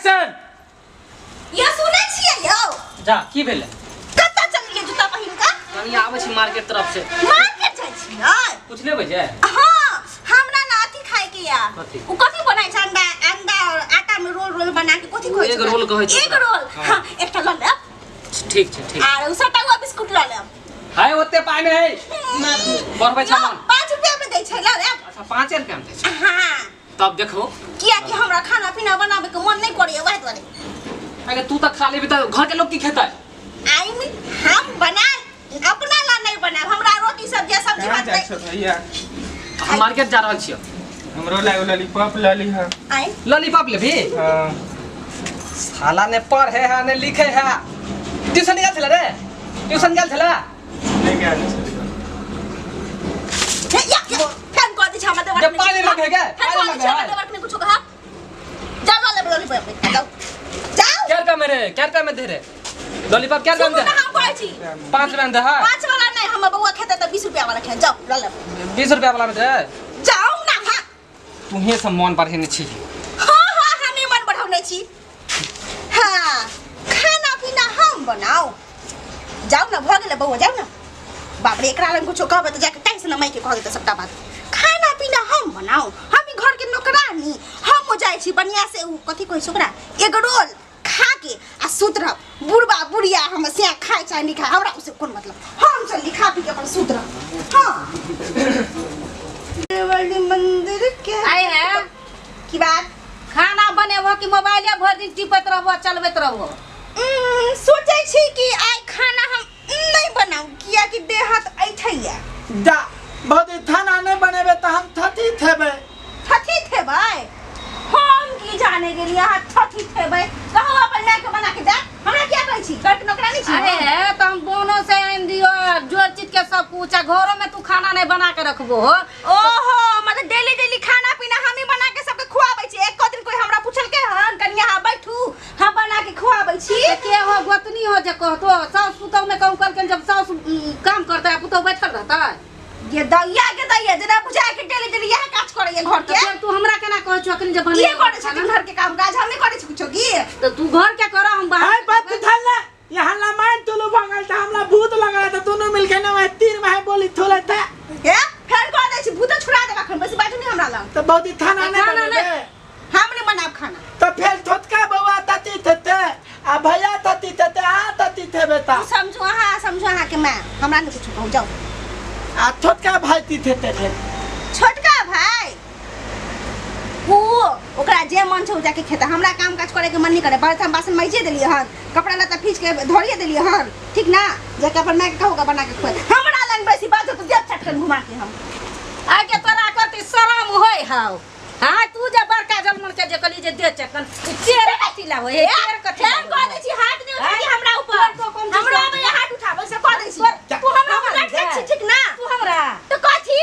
Action. यो सुनै छियै यौ? जा की भेलै? कतऽ चललियै जूता पहिन कऽ? कनी आबै छी मार्केट तरफ से। मार्केट जाइ छियै? कुछ लेबै जे? हाँ, हमरा ना अथी खाय के या। कथी? उ कथी बनाइ छै? अंडा, अंडा और आटा में रोल रोल बना के कथी कहै छै? एग रोल कहै छै एग ओकरा। रोल। हाँ। हाँ, एकटा लऽ लेब। ठीक छै, ठीक। आर उ सटौआ बिस्कुट लऽ लेब। हाय ओते पाइ नै है। बढ़बै यौ, सामान। 5 रुपया में दै छै, लऽ लेब। अच्छा 5 रुपया में दै छै। हाँ। तब देखो। किया कि हमरा खाना पीना बनाबे के मन नहीं करैया वएह दुआरे। अरे तू तऽ खा लेबी तऽ घर के लोग की खेतै? I mean हम बना अपना ला नहीं बनाब, हमरा रोटी सब्जी सब्जी कहाँ भात जाइ नहीं। छौ भैया? हम मार्केट जा रहल छियै। हमरो ला एगो लॉलीपॉप लऽ लीह। आई लॉलीपॉप लेबी? हाँ। साला ने पढ़े है ने लिखे है। ट्यूशन गेल छला रे? ट्यूशन गेल छला? नहि गेल छलियै। हे या या, फैन कह दै छै हमरा देवर जब के। पानी लगे गे, फैन पानी कह दै छै लगे हमरा है। देवर के, कुछो कहा। जाओ लऽ लेब लॉलीपॉप, जाओ जाओ। क्या रुपया में रे? क्या रुपया में दे रे लॉलीपॉप? क्या रुपया सुनू में ना, दे? हम कहै छी। 5 रुपया में दे। हाँ 5 वाला नहीं, हमर बउआ खेतै तऽ 20 रुपया वाला खेतै। जाओ लऽ लेब। 20 रुपया वाला में दे। जाओ ना। हाँ तुम्हें सब मन बढ़ेने छी। हाँ हाँ, हमें मन बढ़ौने छी। हाँ, खाना पीना हम बनाओ। जाओ ना, भऽ गेलै बउआ, जाओ ना। बाप रे, एकरा लग कुछो कहबै तऽ जाके काहे से ना माइके कह देतै सबटा बात। खाना पीना हम बनाओ, हम ई घर के नौकरानी। हम जाइ छी बढ़िया से उ कथी कहै छै ओकरा, एग रोल खा के आ सुत रहब। बुढ़बा बुढ़िया हम से खाय चाहे नहीं खाय, हमरा उसे कोन मतलब। हम चलली खा पी के अपन सुत रहब। हाँ, वाली मंदिर के आए है की बात? खाना बनेबो कि मोबाइले भरि दिन टिपैत रहबो चलबैत रहबो? सोचै छी कि आइ खाना हम नहीं बनाऊ, किया कि देह हाथ ऐठैया। जा भौजी, खाना नहीं बनेबे तऽ हम थथी थेबै। थथी थेबै? हम की जाने गेलियै अहाँ थथी थेबै। कहू अपन माय के बना के दे, हमरा किया कहै छी? घर के नौकरानी छी अरे हम। है तो हम बोनो से आनि दियो जोर चीज के सब कुछ, आ घरो में तू खाना नहीं बना के रखबो हो। ओहो, मतलब डेली डेली खाना पीना हम ही बना के सबके खुआबै छी। एक दिन कोई हमरा पूछलकै हन कनिया अहाँ बैठू हम बना के खुआबै छी? तऽ के हो गोतनी हो जे कहतो साउस पुतहु में कहूँ कहलखिन जब साउस काम करतै आ पुतहु बैठल रहतै। ये दैया के दैया जेना बुझाय के डेली डेली यह काज करैया घर तऽ के। फेर तू हमरा केना कहै छौ अखन जे के बने करै छथिन घर के काम काज? हम नहि करै छी कुछो की? तऽ तू घर के कर, हम बाहर आइ बात थल ना यहाँ रामायण तुलू भंगल था, हमरा भूत लगल था, दोनों मिलके ना वह तीर माहे बोली थोले था। हे फेर कह दै छी भूत छुड़ा देब अखन, बेसी बाजू नहीं हमरा लग। तो बहुत खाना नहीं खाना बनेबे। हम नहीं बनाब खाना। तो फिर थोतका बउआ तती थेते आ भैया तती थेते आ तती थेबे ता। तू समझू अहाँ, समझू अहाँ के माय, हमरा नहीं कुछ कहू, जाओ। आ छोटका भाई ती थेते थे। छोटका भाई उ ओकरा जे मन छै उ जाके खेतै, हमरा काम काज करे के मन नहीं करे। बर्तन बासन मैजे देलियै हन, कपड़ा लत्ता फीच के धोरिए देलियै हन, ठीक ना? जाके अपन माय के कहू बना के खुआए। हमरा लग बेसी बाजू तऽ देब चटकन घुमा के हम। आगे तोरा करती शरम होय हौ। हाँ तू जे बड़का जलमन के जे कहली जे दे चटकन, ई चेर कथी ला होय? हे चेर कथी ला फेर कह दै छी हाथ नहीं उठाबी हमरा ऊपर। तोर तो कम चीज हमरा कर आबैया हाथ उठाबै से कह दै छी। तू हमरा हम मारै लटकै छी, छै? ठीक ना? तू हमरा तो कथी?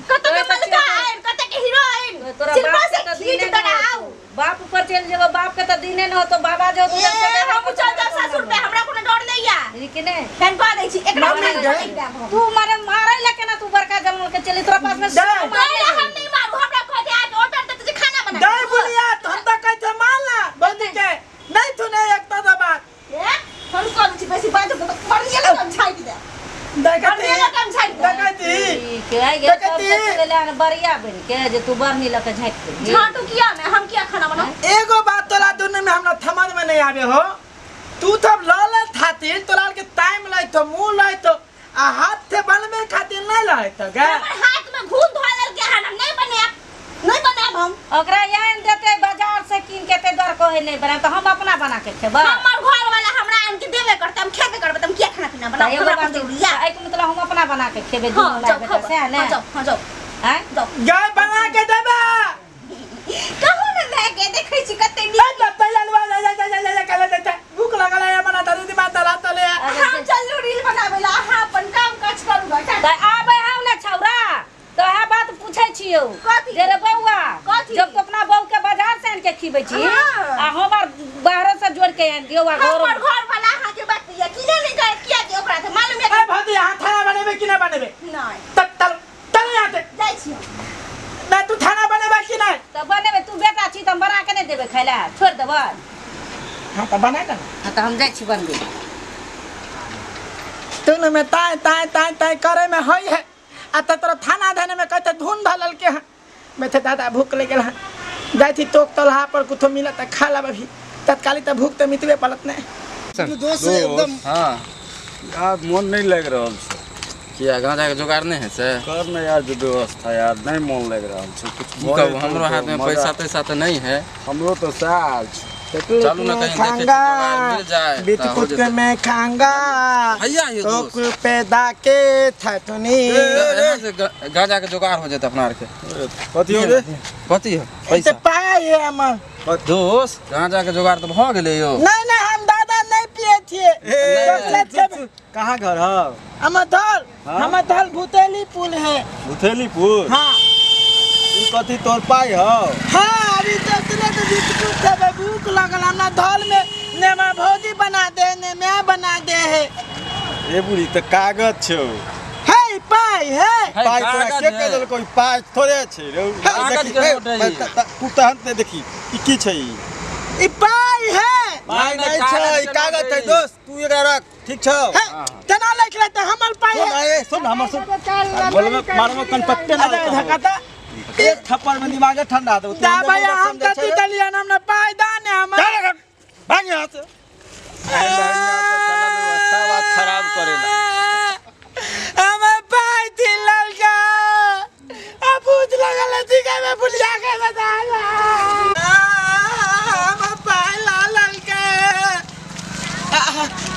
कत के तोरा मलका चेर- आइन, कत के हीरोइन, तोरा सिर्फ बाप से के तऽ खींच दिने तोरा न आउ। होतो। बाप ऊपर चलि जेबो, बाप के तऽ दिने न होतो, बाबा जो ए, हम चल जाब ससुर पे, हमरा कोनो डर नहीं या। कि नहीं? फेर कह दै छी एकरा मम्मी उठा के गए। नहीं देब हम। तू मारे मारे ला केना तू बड़का जलमन के चली तोरा पास में दे। शरम तोरा आबै हम नहीं मारू, हमरा कह दे आज ऑर्डर दे तुझे खाना बना। दे बुलिया, हम तो कहै छै मान ला भौजी के नहीं सुने एक तो बात। ए, हम कह दै छी बेसी बाजू तऽ बढ़िया लगम छाटि दे। देखती बढ़िया लगम छाटि दे। देखती ठीक है, गे सब देखती। चले आन बढ़िया बन के जे तू बरनी लके झाँकि देबही। झाटू किया मैं, हम किया खाना बनाऊ? एगो बात तोरा दुनू में हमरा समझ में नहीं आवे हो। तू तब ल ले खातिर तोरा के टाइम लै तो मुंह लै तो आ हाथ से बनबे खातिर नहीं लै तो गे। हमर हाथ में घून धो लेल के हन, हम नहीं बनाब, नहीं बनाब हम। ओकरा आनि देतै बाजार से कीन के ते दर कहै नहीं बना तऽ हम अपना बना के खेबै। हमर घर वाला हमरा आनि के देबे करतै, हम खेबे करबै, तऽ हम किया खाना पीना बनाऊ? तऽ एगो हमरा बात कोन जरूरी या? एहिके मतलब हम अपना बना के खेबै दुनू हाँ, माय जाओ, बेटा खाओ, सएह ने? हाँ, जाओ, हाँ, जाओ, आँय? जाओ। गाय बना के देबे। कहू ने माय के, देखै छी कते नीक। ए, तब तैयार हुआ, जा, जा, जा, जा, जा, जा, जा, जा, जा। भूख लगल है, मना दादी माता रात ले। हम चलू रील बनाबै ला, अहाँ अपन काम काज करू गा। तऽ आबै हौ ने छौड़ा, तऽ वएह बात पूछै छियौ। कथी? जे रे बौआ, कथी? जब तू अपना बहू के बाजार से आनि के खिबै छी, हाँ। आ हमर बाहरो से जोड़ के आनि दियौ आ घरो हमर घर वाला अहाँ के बात या किने नहीं करे, किया के ओकरा से मालूम है? ए भौजी, अहाँ थाना बनेबे कि नहीं बनेबे? नहीं। तब तल तल यहाँ से। जाइ छी हम। ना तू थाना बनेबे कि नहीं? तऽ बनेबे, तू बेटा छी तऽ हम बना के नहीं देबै खाय ला, छोड़ि देबै। हाँ तो बनाए ना। हाँ तो हम जाइ छी बनबे। तूने में ताय ताय ताय ताय करे में होई है आ त तोरा थाना धने में कहते धुन धलल के है। मैं थे दादा भूख लग गेल है जाई थी तोक तलहा पर कुछो मिला त खा लब अभी तत्काली त भूख त मितबे पलत नहीं। दोस्त एकदम हां यार मन नहीं लग रहल छै। किया गांजा के जुगाड़ नहीं है से कर ना यार जो व्यवस्था यार नहीं मन लग रहल छै कुछ। कहू हमरो हाथ में पैसा तैसा तो नहीं है। हमरो तो साल चलू ना कहीं देखे जुगाड़ मिल जाए बिस्कुट के मैं खाऊंगा भैया ये तो पैदा के थतनी से गांजा के जुगाड़ हो जाता अपना आर के। कथी हो रे कथी हो पैसा पाए है हमर दोस्त गांजा के जुगाड़ तो भ गेलै यो। नहीं नहीं हम दादा नहीं पिए थिए। चॉकलेट कहाँ घर हो? हमर धल हमर धल भूतेली पुल है। भूतेली पुल? हाँ। ई कथी तोर पाई हो? हाँ अभी तो इतने तो बिस्कुट खेबे भूख लगल हमरा धल में ने मां भौजी बना दे ने मैं बना दे है। ए बुढ़ी त कागज छौ। हे पाई है पाई तोरा के कह देलको ई पाई थोड़े छै रे। कागज के नोट है। तू तहन ने देखी ई की छै? ई पाई है। पाई नहीं छै ई कागज है दोस्त तू एकरा रख ठीक छौ। तना लिख ले त हमर पाई है। सुन हमर सुन बोलमे मारमे कनपट्टे ना धकाता एक थप्पड़ में दिमाग ठंडा दे। दा भैया हम त तितलिया नाम ना पाई दान हमर भाग यहां से। व्यवस्था बात खराब करेला। हमें पाई थी ललका आ भूत लगल थी के में भुलिया के बता हम पाई ला ललका।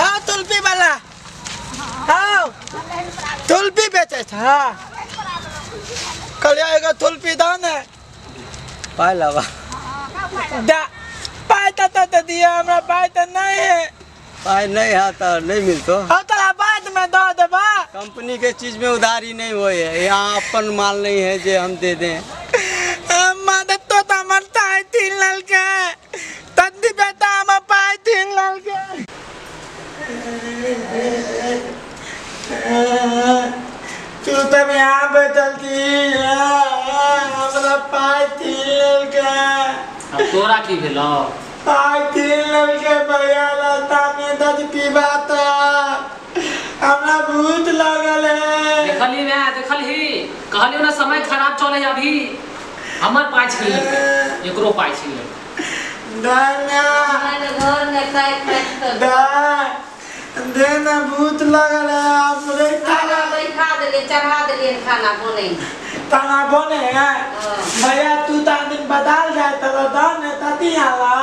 हां तुलपी वाला हां तुलपी बेचे था कल आएगा तुलपी दान है पाई लावा दा पाई त दिया हमरा पाई त नहीं है। पाई नहीं है तो नहीं मिलतो। हाँ तोरा बाद में दो देबा। कंपनी के चीज में उधारी नहीं हुई है यहाँ अपन माल नहीं है जे हम दे दें। मदद तो हमर ताई तीन ललके तंदी बेटा हम पाई तीन ललके। तू तो मैं यहाँ बैठल थी हमरा पाई तीन ललके। अब तोरा की भेलो? पाई तीन ललके भैया रास्ता में दज पीबा त हमरा भूत लगल है। देखली मैं देखली कहलियो ना समय खराब चले है अभी हमर पाई छीन लेलकै एकरो पाई छीन लेलकै। दाना घर में खाए खाए दा देना भूत लगल है आप रे खाना बैठा देलिए चढ़ा देलिए खाना बने खाना बने है भैया तू ता दिन बदल जाए त दान तती आला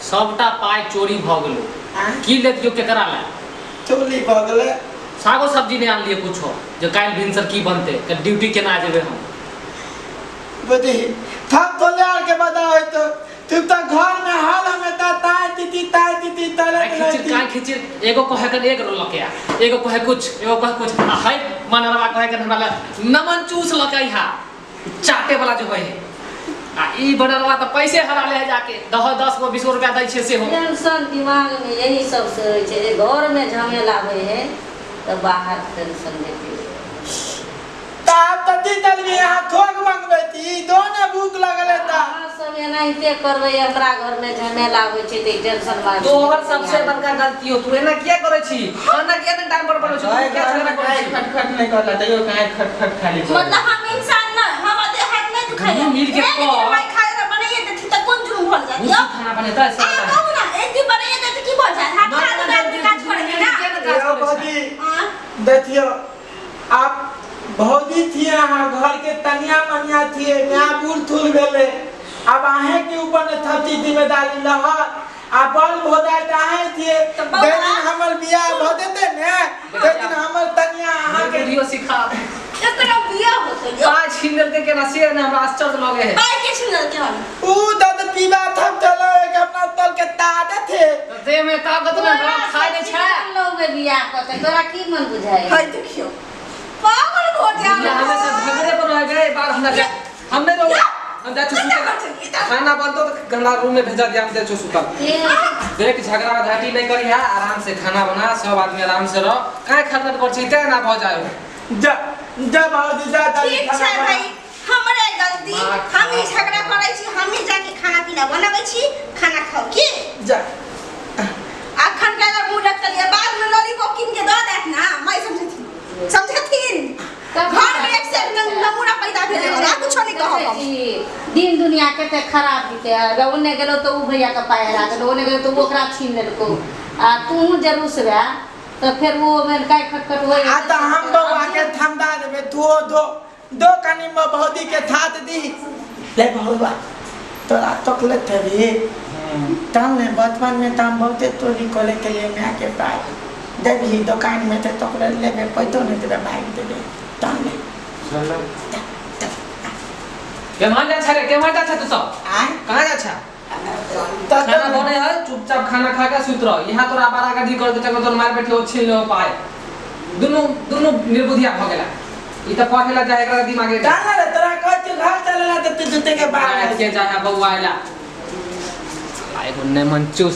सबटा पाई चोरी भ गेलो। की लेतियो केकरा ला चोरी भ गेलै। सागो सब्जी नहीं आनलिए कुछो जो काल्हि भिनसर की बनते कल ड्यूटी केना जेबे हम बुद्धि थप तो ले आर के बताओ तो तू तो घर में हाल हमें ता ताई तीती ताई तीती तले खिचिर काय खिचिर एगो कहे कन एक रोल लके आ एगो कहे कुछ एगो कहे कुछ आ है मनरवा कहे कन हमरा नमन चूस लके हा चाटे वाला जो है आ ई बनरवा त पैसे हरा ले जाके 10 गो 20 रुपया दै छै से हो। टेंशन दिमाग में यही सब से होय छै जे घर में झमेला होय है त बाहर टेंशन देते ता तती तलवी यहां थोक मंगबे थी दोने भूख लगल है ता सब एनाहिते करबै हमरा घर में झमेला होय छै त टेंशन मार। तोहर सबसे बड़का गलती हो तू एना किया करै छी खाना किया ने टाइम पर बनबै छी तू किया झगड़ा करै छी? खट खट नहीं करला तैयो काहे खट खट खाली मतलब हम इंसान न हम हाथ नहीं दुखाई मिल के एक दिन भाई खाए रह बनाइए देती त कोन जुर्म भल जात यो खाना बनेता आ कहू ना एक दिन बनाइए देती की भल जात हाथ खा दो आदमी काज करे ना। भौजी देखियो आप भौजी थी अहाँ घर के तनिया मनिया थी नया बूढ़ थूल भेले अब आहे के ऊपर ने थपती जिम्मेदारी लहर आ बल भोदा आहे थी दिन हमर बियाह भ देते ने ते दिन हमर तनिया अहाँ के वीडियो सिखा इतना बियाह होते यो पाँच छीन लेलकै केना से ने हमरा आश्चर्य लगे है। पाई के छीन लेलकै हम ऊ दद पीबा थम चलो एक अपना तल के ताकत है त देह में ताकत में हमरा खाय नै छै लोग में बियाह करते तोरा की मन बुझाय हाय देखियो पागल हो जा हमेशा झगड़े पर रह गए बार हमरा हम नहीं रहो हम जा छु सुतल खाना बनतो तो गंदा रूम में भेजा दिया हम जा छु सुतल। देख झगड़ा झाटी नहीं करी है आराम से खाना बना सब आदमी आराम से रहो काहे खटखट कर छी ते ना भ जायो। जा जा भौजी जा ठीक छै भाई हमरे गलती हम ही झगड़ा करै छी हम ही जाके खाना पीना बनाबै छी खाना खाओ की जा। समझथिन घर में एक से एक नमूना पैदा भेलै हन आ कुछो नहीं कहब हम। दिन दुनिया कते खराब बीते है। ओने गेलो तो उ भैया के पाय हरा गेलो, ओने गेलो तो उ ओकरा छीन लेलको आ तू जरूर से बा तो फिर वो में काय खटखट होय। आ त हम बौआ के थमदा देबे तू दो दो कनी में भौजी के थात दी ले बौआ तोरा तकले थे भी तम ने बचपन में तम बहुते तोरी कोले के लिए मैं के पाए देबी दुकान में थे तोकरे लेबे पैतो नहीं देबे भाई देबे तम ने चल केम्हर जा छा रे केम्हर जा छा तू सब आय कहाँ जा छा? त खाना बने है चुपचाप खाना खा के सुत रह। यहाँ तोरा बारा गाड़ी कर दे चको तोर मार बैठे ओ छीन लो पाए दुनु दुनु निर्बुद्धिया भ गेला। ई त पढ़ेला जाए एकरा दिमागे डाल रे तोरा कहै छी घर चलेला त तू जूते के बाहर के जाए बौआ आइला एगो नेमन चूस।